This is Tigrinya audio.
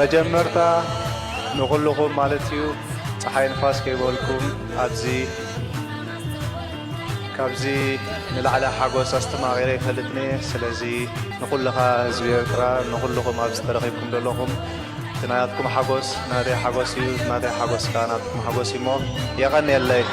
መጀመርታ ንኹልኹም ማለት እዩ፣ ፀሓይ ንፋስ ከይበልኩም ኣብዚ ካብዚ ንላዕሊ ሓጎስ ኣስተማቒረ ይፈልጥኒ። ስለዚ ንኹልኻ ህዝቢ ኤርትራ፣ ንኹልኹም ኣብዚ ተረኺብኩም ዘለኹም፣ እቲ ናትኩም ሓጎስ ናተይ ሓጎስ እዩ፣ ናተይ ሓጎስ ከኣ ናትኩም ሓጎስ እዩ። እሞ የቐንየለይ።